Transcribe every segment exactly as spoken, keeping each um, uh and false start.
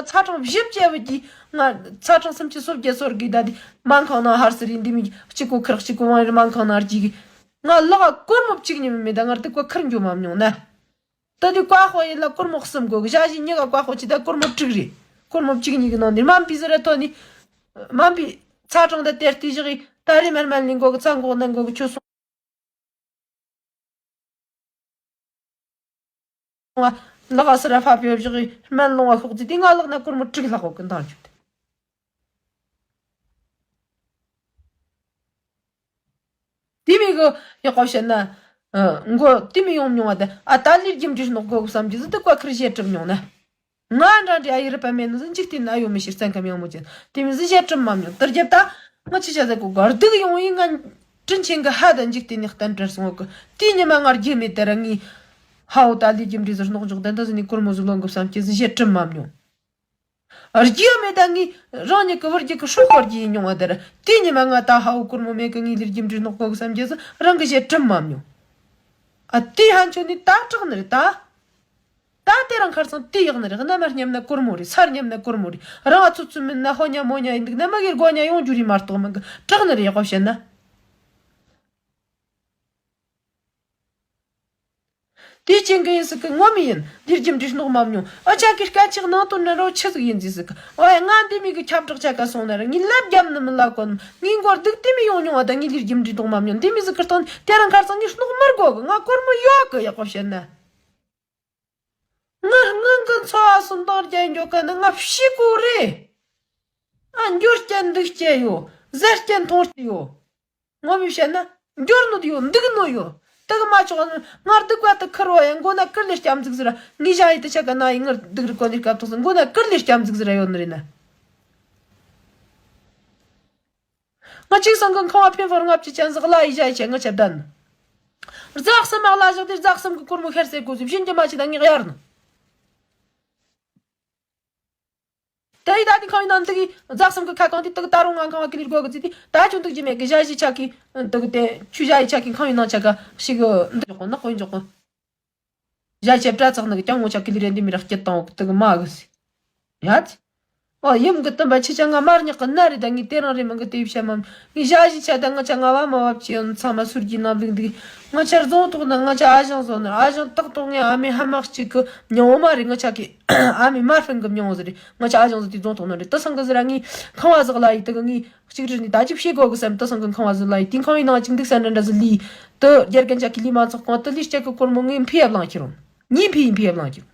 ཚ་གྲང་བཞི་བཅས་པ་གྱིས་ང་ཚ་གྲང་སུམ་ཅུ་སོ་བརྒྱད་སོར་གི་ད་དེ་སྨན་ཁང་ནང་ཧར་སི་རི་འདི་མི་གཅིག་གོ་ཁིར་གཅིག་གོ་ཝང་རི་སྨན་ཁང་ནང་རྒྱུག་གི། ང་ལག་སྒོར་མོ་གཅིག་ཉིན་མི་མེད་ད་ང་སྡུག་པ་ཁུར་འགྱོ་མ་མྱོང་ན། ད་དེ་བཀའ་ཤོག་ཡིན་ལ་སྒོར་མོ་གསུམ་དགོས་གི། ཞག་བཞི་གཉིས་ཀ་བཀའ་ཤོག་གཅིག་ད་སྒོར་མོ་དྲུག་རེད། སྒོར་མོ་གཅིག་གཉིས་གི་ནང་ནས་སྨན་པའི་ཟི་ར་ཐོན་ནི། སྨན་པའི་ཚ་གྲང་ད་དེར་བལྟས་བཞག་གི། ད་རེས་མར་སྨན་ལེན་དགོས་གི། ཚ་འགོག་ནད་འགོག་གི་ཁྱོད་སོང་ང་། ལག་ཟི་ར་ཕ་ཕེ་བཞག་གི་སྨན་ལོང་བ་ཤོག་ཙི་དེ་ང་ལག་ན་སྒོར་མོ་དྲུག་ལྷག་གོ་གི་འདང་རྒྱུ་དེ། དེ་མི་གི་ཡག་པོ་བཤད་ན། ཨ། མགོ་དེ་མི་ཡོང་མྱོང་བ་དེ། ཨ། ད་ལས་རྒྱུ་འབྲས་སྣོག་དགོས་གི་བསམ་གྱི་ཟི་དུ་བཀའ་ཁུར་བཤད་གྲུབ་མྱོང་ན། ང་འདྲ་འདྲ་ཨ་ཡི་རི་པ་མེད་ནི་ཟི་འཇིག་རྟེན་ན་ཡོད་མི་ཤེས། སེམས་ཁམས་ཡག་མོ་ཅན་དེ་མི་ཟི་བཤད་གྲུབ་མ་མྱོང་། དེར་རྒྱབ་ད་ང་ཅི་བྱ་ཟེར་གོ་གི། སྡུག་ཡོང་ཡིན་ང་དྲིན་ཆེན་གི་ཧ་ད་འཇིག་རྟེན་ནས་གཏན་བྲལ་སོང་གི། དེའི་ཉི་མ་ང་རྒྱུ་མེད་དེ་ར་ངས་ཧའོ་ད་ལས་རྒྱུ་འབྲས་ཟི་སྣོག་འཇོག་དེ་འདི་ཟི་ནས་སྒོར་མོ་ཟི་ལོན་གི་བསམ་གྱི་ཟི་བཤད་གྲུབ་མ་མྱོང་། རྒྱུ་མེད་ད་ངས་རང་ཉིད་ཀྱི་བུ་རྒྱུད་ཀྱི་སྲོག་ཤོར་རྒྱུ་ཡིན་མྱོང་བ་དེར། དེའི་ཉི་མ་ང་ད་ཧ་བོ་སྒོར་མོ་མེད་ཀི་ངས་ལས་རྒྱུ་འབྲས་སྣོག་དགོས་གི་བསམ་རྒྱུ་ཟི་རང་གི་བཤད་གྲུབ་མ་མྱོང་། ཨ། དེའི་ཧན་ཆོ་ནི་ད་དྲག་ནི་རེད་ད། ད་དེ་རང་ཁར་སང་དེ་ཡག་ནི་རེད། གནའ་མ་སྙམ་ན་སྒོར་མོ་རེད། སར་སྙམ་ན་སྒོར་མོ་རེད། རང་ཨ་ཚོ་ཚོ་མིན་ན་ཧོ་ཉ་མོ་ཉ་ཡིན་འདུག་ན་མ་གིར་སྒོ་ཉ་ཡོང་རྒྱུ་རེད་མ་གཏོགས་མིན་གི། དྲག་ནི་རེད་ཡག་པོ་བཤད་ན། དེའི་རྐྱེན་གྱིས་ཡིན་སྲིད་གི། ངོ་མ་ཡིན་འདིར་རྒྱུ་འབྲས་སྣོག་མ་མྱོང་། ཨ་ཅག་གི་སྐད་ཆའི་ནང་དོན་ནི་རོ་ཆི་ཟིག་ཡིན་ཟིག་ཟིག་ཨོ་ཡ། ང་འདི་མི་གི་ཁྱབ་བསྒྲགས་བྱ་ག་སོང་ན་ར་ངའི་ལབ་རྒྱབ་ནི་མི་ལ་གོ་ནི། ངའི་མགོར་སྡུག་དེ་མི་ཡོང་མྱོང་བ་ད་ངའི་ལས་རྒྱུ་འབྲས་སྣོག་མ་མྱོང་། འདི་མི་ཟིག་གི་སྟེང་དེ་རང་ཁར་སང་ངའི་སྣོག་མར་གོ་གི། ང་སྒོར་མོ་ཡོད་གི་ཡག་པོ་བཤད་ན། ངའི་སྔོན་གི་འཚོ་བ་སུམ་སྟོང་རྒྱལ་འགྱོ་གི་ནི་ང་ཕྱི་གོ་རེད། ཨ། འགྱུར་རྐྱེན་འདུག་རྐྱེན་ཡོད། ཟེར་རྐྱེན་མཐོང་རྐྱེན་ཡོད། ངོ་མ་བཤད་ན་འགྱུར་ནོ་དེ་ཡོད། འདུག་ནོ་ཡོད། དེ་གི་མ་ཆོག་ནི་ངར་སྡུག་པ་དེ་ཁུར་བ་ཡང་མགོ་ན་ཀིར་ལེ་སྐྱམ་ཟིག་ཟེར། ངའི་ཞ་ཡི་དེ་ཆ་ག་ན་ཡི་ངར་སྡུག་རི་གོ་ནི་སྐབས་ཐོག་ཟིག་མགོ་ན་ཀིར་ལེ་སྐྱམ་ཟིག་ཟེར་ཡོད་ནི་རེད་ན། ང་གཅིག་སང་གི་ཁང་བ་ཕན་ཕོར་ལྔ་བཅུ་ཅན་ཟིག་གླ་ཡི་ཞ་ཡི་ཆ་ང་ཆ་བདན། རྫ་གསུམ་མ་གླ་བཞག་དེ་རྫ་གསུམ་གི་སྒོར་མོ་ཤར་སེ་དགོས་ཟིག་བཞིན་གྱི་མ་ཆི་ད་ངས་གཡར་ནི། དེ་ཡི་ད་དེ་ཁང་ཡིན་ན་འདུག་གི། རྫ་གསུམ་གི་ཁ་གང་དེ་དུ་ད་རུང་ང་ཁང་བ་ཀི་ལིར་གོ་གི་ཙི་དེ་ད་ཆུ་འདུག་ཅི་མེད་གི། ཞ་ཡི་ཆ་གི་འདུག་དེ་ཆུ་ཞ་ཡི་ཆ་གི་ཁང་ཡིན་ན་ཆ་ག་ཞིག་འདུག་གོ་ན་དཔོན་འཇོག་གོ། ཞ་ཡི་ཆ་པྲ་ཚག་ནི་གི་ཀྱང་ངོ་ཆ་ཀི་ལི་རེ་འདི་མི་རག་སྐྱིད་དང་དུ་གི་མ་གི་སི། ཡ་ཙི། ཨོ་ཡུམ་གི་བསྟན་པ་ཆི་ཆ་ང་མར་ཉག་གི་ན་རེ་ད་ངས་དེ་རང་རེ་མང་གི་དེ་བྱ་མམ། ངས་ཞ་ཡི་ཆ་ད་ང་ཆ་ང་བ་མ་བབ་ཅི་ཡོད་ཚང་མ་སུར་གྱི་ནམ་ལུགས་འདུག་ང་ཆ་རྫོང་ཐོག་ན་ང་ཆ་ཨ་ཞང་བཟོ་ནི་ཨ་ཞང་ཏག་ཏོག་ངས་ཨ་མའི་ཧ་མག་གཅིག་གི་མྱོང་བ་མ་རེད། ང་ཆ་གི་ཨ་མའི་མར་ཕན་གི་མྱོང་བ་ཟེར་རེད། ང་ཆ་ཨ་ཞང་ཟེར་དེ་རྫོང་ཐོག་ན་རེད། ད་སང་གི་ཟེར་ར་ངས་ཁང་བ་ཟག་ལ་ཡི་ད་གི་ངས་གཅིག་རེ་ནི་ད་ཅིག་བཤད་དགོ་གི་བསམ། ད་སང་གི་ཁང་བ་ཟིག་ལ་ཡི་དེ་ཁང་བའི་ནང་ཅིག་འདུག་ས་འདྲ་འདྲ་ཟིག་ལི་ད་རྒྱ་རྒན་ཆ་གི་ལི་མ་ཚོགས་གང་ད་ལི་སྐྱ་གི་སྒོར་མོ་ངས་འཕེལ་ཡབ་ལང་ཁྱེར་རུང་ངས་འཕེལ་ཡིན་འཕེལ་ཡབ་ལང་ཁྱེར་རུང་།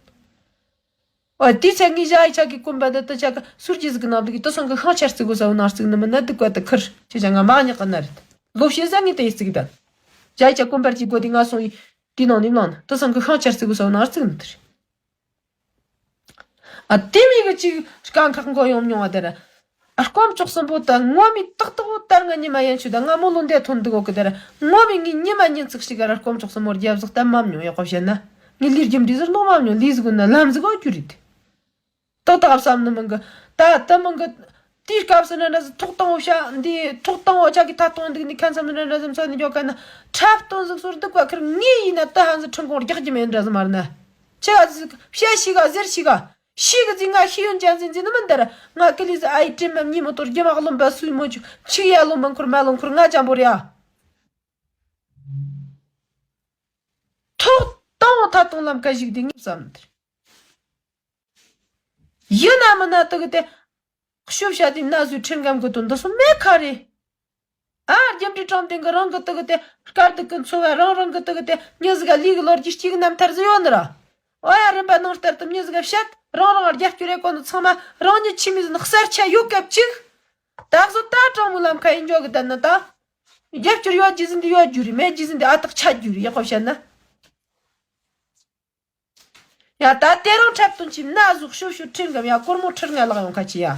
ཨོ་དེ་ཚེ་ངའི་ཞ་ཡི་ཆ་གི་གོམ་པ་འདི་ཏི་ཆ་ག་སུར་གྱི་ཟིག་གི་ནང་འདུག་གི། ཏི་སང་གི་ཤང་ཆར་རྩི་དགོས་ས་བོ་ནང་རྩིག་ནི་མིན་ན་འདུག་ག་ཏི་ཁུར་ཁྱེད་ཅག་ང་མ་ཉག་གི་ན་རེད། ལོ་ཤེས་ས་ངས་དེ་ཡི་རྩིག་ད། ཞ་ཡི་ཆ་གོམ་པར་གྱི་སྒོ་དེ་ང་སོང་ཡི་དེའི་ནང་ནས་བླངས་ན་ཏི་སང་གི་ཤང་ཆར་རྩི་དགོས་ས་བོ་ནང་རྩིག་ནི་དེ་རེད། ཨ་དེ་མི་གི་ཅིག་དཀའ་ཁག་མགོ་ཡོང་མྱོང་བ་དེ་ར། ཨ་དཀོན་མཆོག་གསུམ་པོ་ད་ངོ་མི་ཏག་ཏག་བོ་ལྟར་ང་ཉི་མ་ཡན་ཆོད་ད་ང་མོ་ལོ་འདས་ཐོན་འདུག་གོ་གི་དེ་ར། ངོ་མི་ངའི་ཉི་མ་ཉིན་ཚིག་ཞིག་ག་ར་དཀོན་མཆོག་གསུམ་མོར་རྒྱབ་ཟག་ད་མ་མྱོང་། ཡག་པོ་བཤད་ན་ངའི་ལུས་རྒྱུ་འབྲས་ཟུར་མདོག་མ་མྱོང་། ལུས་ཟིག་ན་ལམ་ཟིག་གོ་རྒྱུ་རེད། ཏག་ཏག་བསམ་ནི་མིན་གི། ད་ད་མིན་གི། དེའི་སྐབས་སུ་ནི་འདྲ་ཟིག་ཐོག་དང་བོ་བྱ་འདི་ཐོག་དང་བོ་ཆ་གི་ཐ་གཏོང་འདུག་ནི་ཁ་མཚམས་ནི་འདྲ་ཟིག་མཚོན་ནི་འཇོག་ག་ན་འཁྲབ་སྟོན་ཟིག་སོར་འདུག་པ་ཁིར་ངའི་ཡིན་ན་ད་ཧན་ཟིག་ཁྲིན་གོང་རྒྱག་རྒྱུ་མེད་འདྲ་ཟིག་མ་རེད་ན། ཆི་ག་ཟིག་བཤད་ཤི་ག་ཟེར་ཤི་ག་ཤི་གི་ཟིག་ང་ཤི་ཡོན་ཅན་ཟིག་ཟིག་ནི་མིན་འདར་ང་ཀི་ལི་ཟིག་ཨ་ཡི་དྲིན་མམ་ཉི་མོ་དོར་རྒྱུ་མ་རློམ་པ་སུའི་མོ་ཆུ་ཆིག་ཡ་ལོ་མ་འཁོར་མ་ལོ་འཁོར་ང་ཅམ་པོ་རེད་ཨ། ཐོག་དང་བོ་ཐ་དང་ལམ་ཀ་ཞིག་དེ་ངེས་བསམ་འདིར། ཡིན་ན་མིན་ན་དུ་གི་དེ། ཤུབ་བྱ་དེ་ན་སུའི་ཁྲིམས་འགམ་གི་དོན་འདི་སུ་མེད་ཁ་རེད། ཨ་རྒྱབ་འདྲི་དྲང་བདེན་གི་རང་གི་དུ་གི་དེ་དཀར་དུ་གི་འཚོ་བ་རང་རང་གི་དུ་གི་དེ་མྱི་ཟིག་ག་ལུས་གི་ལོ་རྒྱུས་གཅིག་རྣམ་ཐར་ཟིག་ཡོད་ནི་ར། ཨོ་ཡ་རིམ་པ་ནང་ལྟར་དུ་མྱི་ཟིག་ག་བཤད་རང་རང་རྒྱབ་སྐྱོར་རེ་གོ་ནི་ཚང་མ་རང་ཉིད་ཆི་མི་ཟིག་ནི་གསར་ཆ་ཡོད་སྐབས་གཅིག་ད་གཟོད་ད་དྲང་མོའི་ལམ་ཁ་ཡིན་འཇོག་གི་བསྡད་ན་ད། རྒྱབ་སྐྱོར་ཡོད་རྒྱུ་ཟིན་དུ་ཡོད་རྒྱུ་རེད། མེད་རྒྱུ་ཟིན་དུ་ཨ་ཐག་ཆད་རྒྱུ་རེད། ཡག་པོ་བཤད་ན། ཡ་ད་དེ་རིང་འཁྲབ་སྟོན་གྱི་ན་ཟུག་ཤུབ་ཤུབ་ཁྲིར་འགམ་ཡ་སྒོར་མོ་ཁྲིར་ང་ལག་ཡོང་ཁ་ཆེ་ཡ།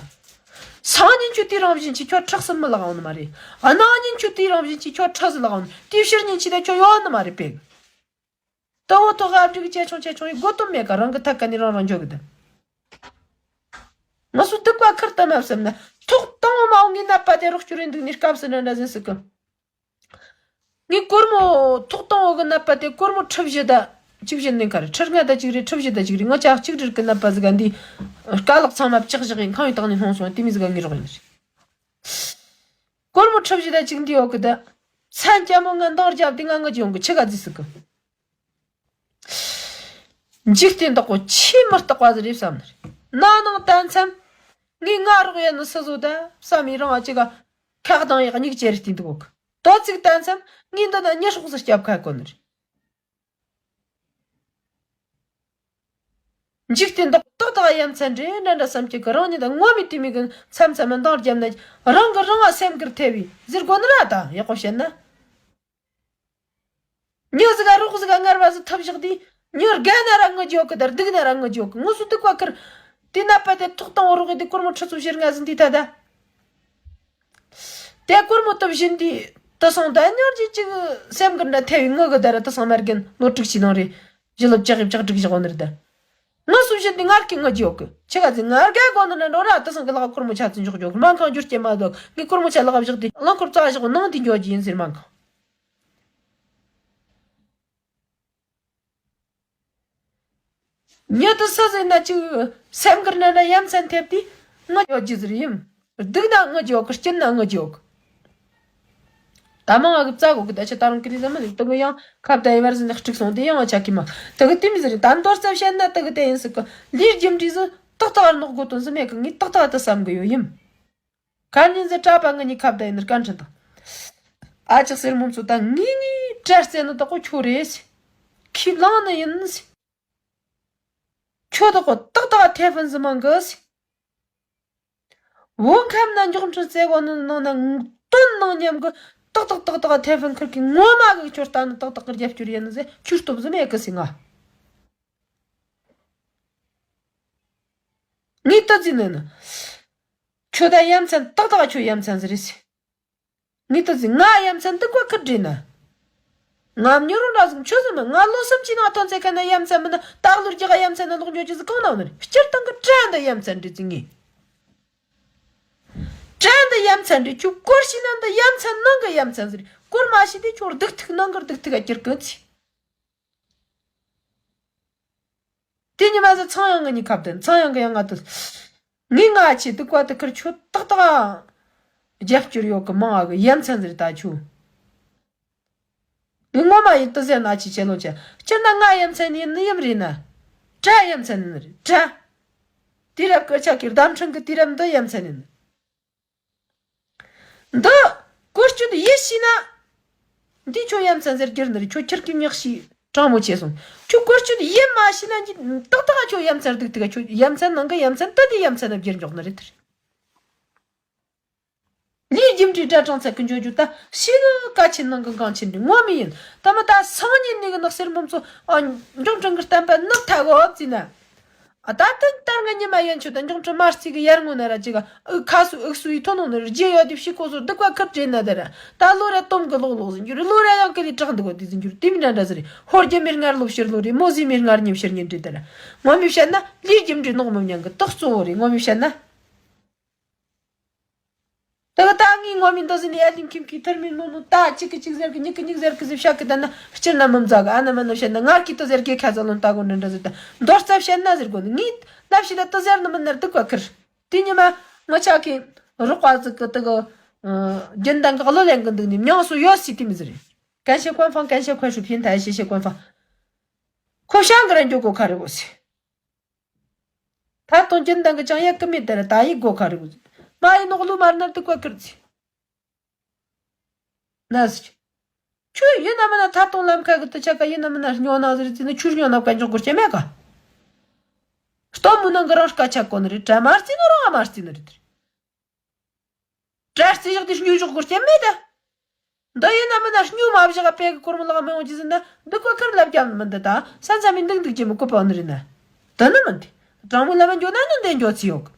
སང་ཉིན་ཁྱོད་དེ་རང་བཞིན་གྱི་ཁྱོད་ཁྲག་སུ་མི་ལག་ཡོང་ནི་མ་རེད། གནངས་ཉིན་ཁྱོད་དེ་རང་བཞིན་གྱི་ཁྱོད་ཁྲག་སུ་ལག་ཡོང་ནི། དེ་ཕྱིར་ཉིན་གྱི་ད་ཁྱོད་ཡོད་ནི་མ་རེད་པས། ད་འོ་ཐོག་ཨ་འབྲུག་ཆེ་ཆུང་ཆེ་ཆུང་ཡི་སྒོ་དུམ་མེད་ཀ་རང་གི་ཐད་ཀ་ནས་རང་རང་འཇོག་གི་དེ། ང་སུ་སྡུག་པ་ཁུར་ལྟ་མ་བསམ་ན་ཐོག་དང་བོ་མ་འོང་ངའི་ནད་པ་དེ་རོགས་སྐྱོར་རིན་འདུག་ནི་སྐབས་སུ་འདྲ་འདྲ་ཟིན་སྲིད་གི། ངའི་སྒོར་མོ་ཐོག་དང་བོ་གི་ནད་པ་དེ་སྒོར་མོ་ཁྲི་བཞི་ད། གཅིག་བཞི་ནས་ཁར་ཁྲི་ལྔ་དང་གཅིག་རེད། ཁྲི་བཞི་དང་གཅིག་རེད། ང་ཅག་གཅིག་སྒྲིལ་གི་ནད་པ་ཟིག་ག་འདི་དཀའ་ལག་ཚང་མ་ལྕགས་བཞག་གིན་ཁང་བའི་སྟེང་ནས་ལྷུང་སོང་། དེ་མི་ཟིག་ག་ངེས་རོགས་ཡིན་རེད། སྒོར་མོ་ཁྲི་བཞི་དང་གཅིག་འདི་ཡོད་གི་ད། མཚན་ཅན་མོ་ང་འདང་རྒྱབ་དེ་ང་ངུ་ཅི་ཡོང་གི་ཆི་ག་ཟིག་སྲིད་གི། འཇིག་རྟེན་དག་གོ་ཆེས་མི་རྟག་པ་ཟིག་རེད་བསམ་ནི་རེད། ན་ནིང་ད་མཚམས་ངའི་ང་རོགས་ཡ་ནི་སུ་བཟོ་ད་བསམ་ཡི་རང་ཨ་ཅི་ག་ཁ་གདང་ཡག་སྙིགས་ཅེ་རེ་བསྟན་འདུག་གོ། དོ་ཚིགས་ད་མཚམས་ངའི་འདི་ན་ཉི་ཧྲོག་ཟིག་སྐྱབས་ཁ་གོ་ནི་རེད། འཇིག་རྟེན་འདི་ཏག་ཏག་ཡ་མཚན་རེད་འདྲ་འདྲ་བསམ་གྱི་གི་རང་ཉིད་ད་ངོ་མི་དེ་མི་གི་མཚམས་མཚམས་མི་འདང་རྒྱབ་ན་རང་གི་རང་ང་སེམས་ཁུར་ཐེབས་བས་ཟེར་དགོ་ནི་ར། ད་ཡག་པོ་བཤད་ན། མྱི་ཟིག་ག་རོགས་ཟིག་ག་ངར་བ་ཟིག་ཐབས་བཞག་དུས་མྱི་རྒན་ན་ར་ངུ་རྒྱུ་གི་ད་སྡུག་ན་ར་ངུ་རྒྱུ་གི་ངུ་སུ་སྡུག་པ་ཁུར། དེ་ན་པ་དེ་ཐོག་དང་རོགས་དེ་སྒོར་མོ་ཁྲི་ཚོ་བཞི་ལྔ་ཟིན་དུས་ད་ད། དེ་སྒོར་མོ་སྟོབས་བཞིན་དུས་དུ་སང་ད་ཉོར་གྱི་ཅིག་སེམས་ཀྱི་འདྲ་ཐེ་བའི་ངུ་གི་ད་ར་དུ་སང་མ་རྒན་ལོ་དྲུག་ཅུའི་ནང་རེད། བཞི་ལོ་བཅུ་བཞི་བཅུ་དྲུག་བཞག་ནི་རེད་ད། ངུ་སུ་བཞིན་དུ་ངར་གི་ངུ་རྒྱུ་གི་ཆི་ག་ཚི་ངར་ག་གོ་ནི་ན་འགྲོ་ར་དུ་སང་གི་ལག་སྒོར་མོ་ཆ་ཚི་འཇོག་རྒྱུ་གི་སྨན་ཁང་རྒྱུ་རྐྱེན་མ་དོ་ངའི་སྒོར་མོ་ཆ་ལག་བཞག་དུས་རླངས་འཁོར་རྩ་བཞག་ནང་དུ་འགྱོ་རྒྱུ་ཡིན་ཟེར་སྨན་ཁང་། མྱི་དེ་སུ་ཟིག་ན་ཅིག་སེམས་ཁུར་ན་ན་ཡ་མཚན་ཐེབས་དུས་ངུ་ཡོད་རྒྱུ་ཟིག་ཡིན། སྡུག་ན་ངུ་རྒྱུ་གི་སྐྱིད་ན་ངུ་རྒྱུ་གི། ད་མང་ང་གི་རྩ་གོ་གི་ད་ཆ་ད་རུང་ཀི་རི་ཟ་མ་ནི་དུ་གི་ཡང་ཁ་བརྡ་ཡི་བར་ཟིན་ནི་དཀྲུག་སོང་དེ་ཡང་ང་ཆ་གི་མ་དུ་གི་དེ་མི་ཟིག་རེད། ད་མདོར་ཙམ་བཤད་ན་དུ་གི་དེ་ཡིན་སྲིད་གི་ལུས་རྒྱུ་འབྲས་ཟིག་ཏག་ཏག་ནོག་དགོས་དོན་ཟིག་མེད་གི། ངས་ཏག་ཏག་དུ་བསམ་གི་ཡོད་ཡིན། གར་ཉིན་ཟེར་གྲྭ་པ་ངི་གཉིས་ཁ་བརྡ་ཡིན་ནི་སྐད་འཕྲིན་དང་། ཨ་ཅག་སེར་མོ་ཚོ་ད་ངི་ངི་གྲྭ་རྩེ་ནི་དག་གོ་ཁྱོད་རེད། ཁས་བླངས་ནི་ཡིན། ཁྱོད་དག་གོ་ཏག་ཏག་ཐེ་ཕན་ཟི་མང་གི། བོད་ཁམས་ན་མགྱོགས་འཕྲིན་རྩེ་གོ་ནི་ནང་ན་དོན་ནང་མཉམ་གི་ཏག་ཏག་ཏག་ཏག་ཐེ་ཕན་ཁུར་གི་ངོ་མ་གི་ཁྱོད་ལྟ་ནི་ཏག་ཏག་གི་རྒྱབ་སྐྱོར་ཡིན་ནི་ཟེ་ཁྱོད་སྟོབས་ཟི་མེད་གི་སི་ང་། ངས་ཏི་ཙི་ནི་ནི། ཁྱོད་ད་ཡ་མཚན་ཏག་ཏག་ཁྱོད་ཡ་མཚན་ཟི་རེད་སི། ངས་ཏི་ཙི་ང་ཡ་མཚན་འདི་ཀོ་ཁུར་བྲིས་ན། ང་མྱུར་རོ་འདྲ་ཟིག་ཆོས་ཟིག་མིན། ང་ལོ་སུམ་ཅུའི་ནང་ཐོན་ཚེ་ཁ་ན་ཡ་མཚན་མིན་ན་སྟག་ལུར་རྒྱག་ཡ་མཚན་ན་ལོག་འགྱོ་རྒྱུ་ཟིག་གང་ན་ནི་རེད། སྤྱིར་བཏང་གི་གྲལ་འདི་ཡ་མཚན་འདྲི་ཙི་ངས། གྲལ་འདི་ཡ་མཚན་འདྲི་ཁྱོད་སྐོར་ཤི་ན་འདི་ཡ་མཚན་ནང་གི་ཡ་མཚན་ཟིག་རེད། སྐོར་མ་ཤི་དེ་ཁྱོད་སྡུག་ཐུག་ནང་གི་སྡུག་ཐུག་ག་གྱུར་གི་ཚི། དེ་ཉི་མ་ཟིག་ཚངས་དབྱངས་ཀྱི་ཉི་ཁ་བདུན་ཚངས་དབྱངས་ཀྱི་ཡང་ང་དུ། ངས་ང་ཆེ་དུ་བཀའ་དུ་ཁུར་ཆོད་ཏག་ཏག་རྒྱབ་སྐྱོར་ཡོད་གི་མང་ཨ་གི་ཡ་མཚན་ཟིག་རེད་ད་ཆོ། ངས་ངོ་མ་ཡིན་དུ་ཟེར་ན་ཆེ་ཆེ་ལོ་ཆེ་སྤྱིར་ན་ང་ཡ་མཚན་ཡིན་ནི་ཡིན་རེད་ན། གྲལ་ཡ་མཚན་ཡིན་རེད་གྲལ། དེ་རབ་སྐུ་ཆག་གི་བརྡ་འཕྲིན་གི་དེ་རབ་འདི་ཡ་མཚན་ཡིན། འདི་བཀོལ་སྤྱོད་ཡིད་ཤེས་ན། འདི་ཁྱོད་ཡ་མཚན་ཟེར་རྒྱུར་ནི་རེད། ཁྱོད་ཁྱེར་གི་ཉག་ཤི་དྲང་མོ་ཆེ་སོང་། ཁྱོད་བཀོལ་སྤྱོད་ཡིད་མ་ཤེས་ན་འདི་ཏག་ཏག་ཁྱོད་ཡ་མཚན་སྡུག་ཏིག་ཁྱོད་ཡ་མཚན་ནང་གི་ཡ་མཚན་ད་འདི་ཡ་མཚན་ན་བསྒྱུར་འཇོག་ནི་རེད་དེ་རེད། ལས་རྒྱུ་འབྲས་དགྲ་གྲང་ཚད་ཀྱི་འཇོག་རྒྱུ་ད་ཤི་གི་ཀ་ཆེན་ནང་གི་འགངས་ཆེན་འདི་ངོ་མི་ཡིན། ད་མི་ད་སང་ཉིན་ནི་གི་ནག་སེར་མོ་ཚོ་ཨ་འབྱུང་ཕྲན་གི་བསྟན་པ་ནུབ་ཐལ་གོ་བརྩིས་ན། ཨ་ད་ཐེངས་ལྟར་ང་ཉི་མ་ཡན་ཆོད་དང་འབྱུང་ཕྲན་མ་རྩིས་གི་ཡར་ངོ་ན་ར་ཅིག་ཨུ་ཁ་སུ་ཨུག་སུ་ཡི་ཐོ་ནོ་ནི་རྗེ་ཡོད་དེ་ཕྱི་ཁོ་སོ་སྡུག་པ་ཁུར་བྲེ་ན་ད་ར་ད་ལོ་ར་སྟོམ་གི་ལོག་ལོག་ཟིན་རྒྱུ་རེད། ལོ་ར་ཡང་ཀི་ལི་དྲག་འདུག་གོ་དེ་ཟིན་རྒྱུ་རེད། དེ་མི་འདྲ་འདྲ་ཟིན་རེད། ཧོར་རྒྱ་མི་སྔར་ལོ་ཕྱིར་ལོ་རེད། མོ་ཟི་མི་སྔར་ཉིན་ཕྱིར་ཉིན་རེད་ད་ར། ངོ་མི་བཤད་ན་ལས་རྒྱུ་འབྲས་ནོག་མི་མྱང་གི་དག་གཙོ་བོ་རེད། ངོ་མི་བཤད་ན། ད་ག་ད་ངའི་ངོ་མི་འདི་ཟིན་ཡ་ལིང་ཁྱིམ་གི་ཐར་མི་ནོ་ནོ་ད་གཅིག་གི་གཅིག་ཟེར་གི་གཉིས་གི་གཉིས་ཟེར་གི་ཟིན་བཤད་གི་ད་ན་སྤྱིར་ན་མི་མཛའ་གི་ཨ་ན་མ་ན་བཤད་ན་ངར་གི་ཏི་ཟེར་གི་ཁ་ཟ་ལོན་ད་གོ་འདྲ་འདྲ་ཟེར་ད་མདོར་རྩ་བཤད་ན་ཟེར་གོ་ནི་ངའི་ལབ་ཤི་ད་ཏི་ཟེར་ནི་མི་ནར་སྡུག་པ་ཁུར། དེ་ཉི་མ་ང་ཆ་གི་རོགས་པ་ཟིག་གི་ཏི་གི་རྒྱུན་ལྡན་གི་གླུ་ལེན་གི་འདུག་ནི་མྱང་སུ་ཡོད་སི་དེ་མི་ཟེར། 感谢官方，感谢快手平台，谢谢官方。ཁོ་བྱང་གི་ར་འཇོག་གོ་ཁ་རེ་གོ་སི། ད་དུང་རྒྱུན་ལྡན་གི་ཅང་ཡག་གི་མེད་དེ་ར་ད་ཡིག་གོ་ཁ་རེ་གོ་སི། མ་ཡིན་ནོག་ལུ་མར་ནར་དུ་ཀོ་ཁིར་ཚི། ན་སི། ཁྱོད་ཡིན་ན་མིན་ན་ད་དུང་ལམ་ཁ་གི་དུ་ཆ་ག་ཡིན་ན་མིན་ན་སྨྱོ་ན་ཟེར་ཙི་ནི་ཁྱོད་སྨྱོ་ན་བཀའ་འཇོག་གོ་སྐྱེ་མེད་ག། སྟོད་མུ་ནང་གི་རང་སྐད་ཆ་གོ་ནི་རེད། དྲ་མ་རྩི་ནི་རང་ཨ་མ་རྩི་ནི་རེད། དྲ་རྩི་བཞག་དེ་སྨྱོ་བཞག་གོ་སྐྱེ་མེད་ད། འདི་ཡིན་ན་མིན་ན་སྨྱོ་མ་བཞག་པའི་གི་གོར་མོ་ལག་མི་འོང་ཅི་ཟིན་ན་འདི་ཀོ་ཁིར་ལབ་རྒྱབ་ནི་མིན་འདི་ད་ས་མཚམས་མི་འདུག་འདུག་ཅི་མི་གོ་པ་ནི་རེད་ན། འདི་ནི་མིན་ཏེ། དྲང་མོ་ལབ་མ་འཇོག་ན་ནི་འདི་འཇོག་ཚི་ཡོད་གི།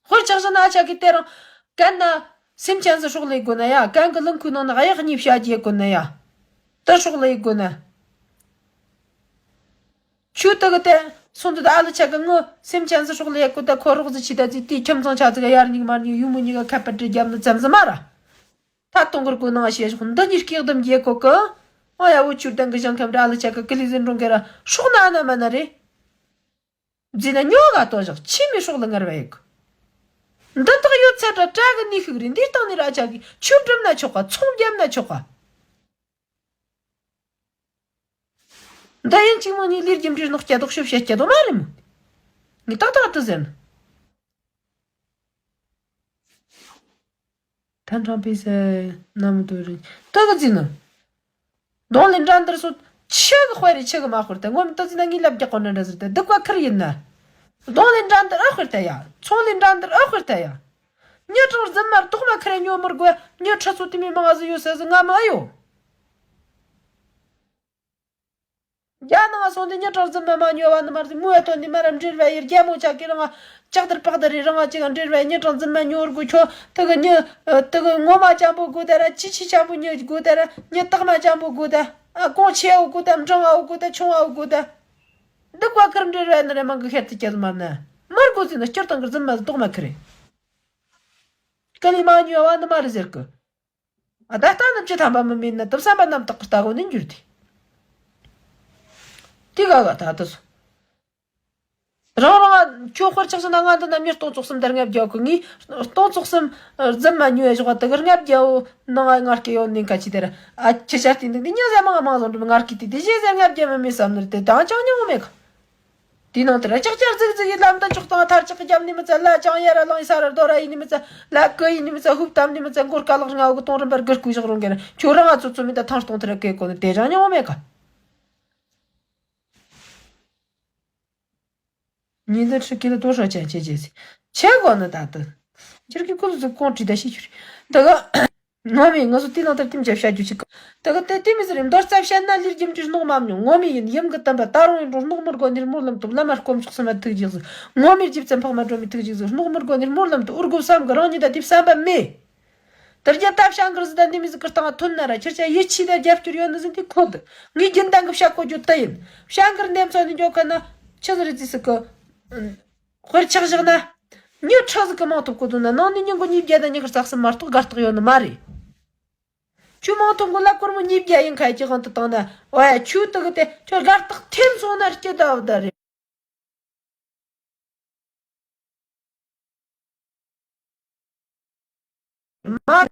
ཧོར་ཆགས་ས་ན་ཆ་གི་དེ་རང་། གན་ན་སེམས་ཅན་ཟི་སྲོག་ལས་དགོས་ན་ཡ། གན་གི་ལུང་ཁུའི་ནང་ན་གཡག་གཉིས་བྱ་རྒྱལ་དགོས་ན་ཡ། དི་སྲོག་ལས་དགོས་ན། ཆུ་དི་གི་དེ་སོང་དུ་ད་ཨ་ལི་ཆ་གི་ངོ་སེམས་ཅན་ཟི་སྲོག་ལས་དགོས་ད་ཁོ་རོགས་ཟི་ཆི་ད་ཙི་དེའི་ཁྱིམ་ཚང་ཆ་ཙི་ག་ཡར་ཉིག་མར་ཉིག་ཡུ་མུ་ཉིག་ག་ཁ་པར་དྲི་རྒྱབ་ནི་ཙམ་ཟི་མ་ར། ད་གཏོང་གི་དགོས་ནང་བཤད་ཤོག་འདི་གཉིས་སྐྱེག་དམ་རྒྱལ་ཁོ་གི། ཨོ་ཡ་བུ་ཆུ་ལྡན་གི་ཞང་ཁམས་ར་ལི་ཆ་གི་ཀི་ལི་ཟིན་རུང་གི་ར་སྲོག་ན་ཨ་ན་མ་ན་རེད། རྫི་ན་ཉོ་ག་ལྟོ་བཞག་ཆི་མི་སྲོག་ལ་ངར་བ་ཡོད་གི། འདི་དག་ཡོད་ཚད་ར་བྲག་གི་ནི་ཤུགས་རེད། འདིའི་སྟེང་ནས་ར་ཆ་གི་ཆུ་སྒྲིམ་ན་ཆོག་ག། ཚོང་རྒྱབ་ན་ཆོག་ག། འདི་ཡིན་གཅིག་མོ་གཉིས་ལས་རྒྱུ་འབྲས་ནོག་སྐྱ་དོག་ཤོབ་བཤད་སྐྱ་དོག་མ་རེད་མོ། ངས་ཏག་ཏག་དུ་ཟེར་ན། ཐན་ཁྲང་པི་སེ་ནམ་དུ་རིང་ཏོ་གི་ཙི་ནུ། གདོང་ལེན་འདྲ་འདིར་སོ་ཆི་གི་དཔེ་རེད། ཆི་གི་མ་དཔེར་ཏེ་ངོ་མི་ཏོ་ཙི་ན་ངའི་ལབ་རྒྱག་གོ་འདྲ་འདྲ་ཟེར་ཏེ་སྡུག་པ་ཁིར་ཡིན་ན། གདོང་ལེན་འདྲ་འདིར་ཨ་དཔེར་ཏེ་ཡ། ཚོང་ལེན་འདྲ་འདིར་ཨ་དཔེར་ཏེ་ཡ། མྱི་གྲངས་རྫུན་མ་རྡོག་མ་ཁེར་ཉོ་མི་དགོས། མྱི་ཁྲི་ཚོ་དེ་མི་མང་ཟིག་ཡོད་ས་ཟིག་ང་མི་ཨ་ཡོད། རྒྱ་ནང་སོང་སྟེ་མྱི་གྲངས་རྫུན་མ་མ་ཉོ་བ་ནི་མ་རེད། མོ་ཡ་ཐོན་ནི་མ་ར་འབྲེལ་བ་ཡི་རྒྱ་མོ་ཆག་གི་རང་ཅག་དར་པག་དར་རི་རང་ཅིག་འབྲེལ་བ་མྱི་གྲངས་རྫུན་མ་ཉོ་དགོས་ཁྱོ་དེ་གི་མྱི་དེ་གི་ངོ་མ་ཅན་པོ་དགོས་ད་ར། ཅི་ཆི་ཅན་པོ་མྱི་དགོས་ད་ར། མྱི་སྟག་མ་ཅན་པོ་དགོས་ད། ཨ་གོང་ཆེ་བོ་དགོས་ད། འབྲིང་བ་དགོས་ད། ཆུང་བ་དགོས་ད། འདི་བཀའ་ཁར་འབྲེལ་བ་ནི་རེ་མང་གི་ཁྱེར་ཏེ་སྐྱེ་མ་ན་མར་དགོས་ཟིན་ན་སྤྱིར་བཏང་གི་རྫུན་མ་ཟིག་རྡོག་མ་ཁི་རེད། ཀ་ལི་མ་ཉོ་བ་ནི་མ་རེད་ཟེར་གི། ཨ་ད་ལྟ་ནི་ཅི་ཐམ་པ་མི་མེད་ན་དུ་བསམ་པ་རྣམ་དག་གི་ལྟ་གོ་ནི་འགྱུར་ཏེ། དེ་ག་ག་ད་དུ་སོ། རང་རང་ཁྱོད་དཔེར་ཆགས་སོང་ན་ང་འདི་ན་མྱི་སྟོང་ཚོགས་གསུམ་དར་ལྔ་བརྒྱ་གི། ངས་སྟོང་ཚོགས་གསུམ་རྫུན་མ་ཉོས་བཞག་པ་དེ་གི་ལྔ་བརྒྱ་བོ་ནང་ང་ངར་སྐད་ཡོད་ནི་ཁ་ཆེ་དེར། ཨ་ཁྱི་ཤ་སྟེང་འདུག་འདི་མྱི་ཟེར་མང་མང་ཟོ་འགྲུབ་ངར་སྐད་དེ་དེ་གཞན་ཟེར་ལྔ་བརྒྱ་མི་མེད་བསམ་ནི་རེད། དེ་དང་ཅང་ཉུང་མེད་གི། དེའི་ནང་དུ་ར་ཅག་ཅག་ཟིག་ཟིག་ཡིན་ལམ་དུ་ཆོག་དང་ཐར་ཅག་རྒྱབ་ནི་མི་ཚད། ལ་ཅང་ཡ་ར་ལང་ཡི་ས་ར་རྡོ་ར་ཡིན་ནི་མི་ཚད། ལ་ཀི་ཡིན་ནི་མི་ཚད། ཧུབ་གཏམ་ནི་མི་ཚད། མགོ་སྐ་ལག་ལྔ་བོ་གི་གཏོང་རིམ་པར་དགུ་སྐུ་བཞག་རུང་གེར་ཁྱོད་རང་ང་ཚོ་ཚོ་མི་ད་ཐང་སྟོང་ཐུ་ར་ཀེ་གོ་ནི་དེ་ཅང་ཉོ་མེད་ག། ཉིན་དུ་ཁྲི་ཀི་ལ་དོ་ཧྲ་ཅན་ཆེ་ཆེ་སི་ཆེ་གོ་ནི་ད་དུ་ཁྱེར་གི་ཀུ་ལུ་ཟིག་གོང་ཁྲི་ད་ཤི་ཁྱུར་ད་ག། ངོ་མས་ང་ཚོ་དེ་ནང་ལྟར་ལྟིམ་རྒྱབ་བྱ་རྒྱུ་ཞིག་གི། ད་ག་དེ་ལྟིམ་མི་ཟེར་རེ་མདོར་རྩ་བཤད་ན་ལས་རྒྱུ་འབྲས་སྣོག་མ་མྱོང་། ངོ་མས་ཡིན་ཡུམ་གི་བསྟན་པ་ད་རུང་ཡིན་རུང་སྣོག་མི་དགོས་ནི་རྨོ་ལམ་དུ་བླ་མ་དཀོན་མཆོག་གསུམ་མ་ཐུགས་རྗེས་གཟིགས། ངོ་མས་རྗེ་བཙུན་འཕགས་མ་སྒྲོལ་མའི་ཐུགས་རྗེས་གཟིགས། སྣོག་མི་དགོས་ནི་རྨོ་ལམ་དུ་འུར་གོ་བསམ་གི་རང་ཉིད་ད་དེ་བསམ་པ་མེད། དེ་རྒྱབ་ད་བྱ་འགུར་ཟི་ད་འདི་མི་ཟི་གི་སྟེང་ཐོན་ན་ར་ཁྱེར་ཆ་ཡིད་ཆེས་ད་རྒྱབ་སྐྱོར་ཡོད་ནི་ཟིན་དེ་ཁོ་དུ་ངས་རྒྱུན་ལྡན་གི་བྱ་གོ་རྒྱུ་དེ་ཡིན། བྱ་འགུར་འདེམས་ཚོ་ནི་འཇོག་གི་ན་ཆི་ཟི་རི་ཙི་སི་གི། དཔེར་ཆགས་བཞག་ན། མྱི་ཁྲག་ཟིག་གི་མང་ཐོབ་གོ་དུ་ན་ནང་ནས་མྱི་མགོ་ཉིས་བརྒྱ་དང་ཉི་ཤུ་རྩ་གསུམ་མ་གཏོགས་དགའ་རྟགས་ཡོད་ནི་མ་རེད། ཁྱོད་མང་ཐོབ་མགོ་ལ་སྒོར་མོ་ཉིས་བརྒྱ་ཡིན་ཁ་ཡི་གང་དུ་བཏང་ན། ཨོ་ཡ་ཁྱོད་དུ་གི་དེ་ཁྱོད་དགའ་རྟགས་ཐེམ་སོང་ན་སྐྱིད་ད་བ་ད་རེད། མ་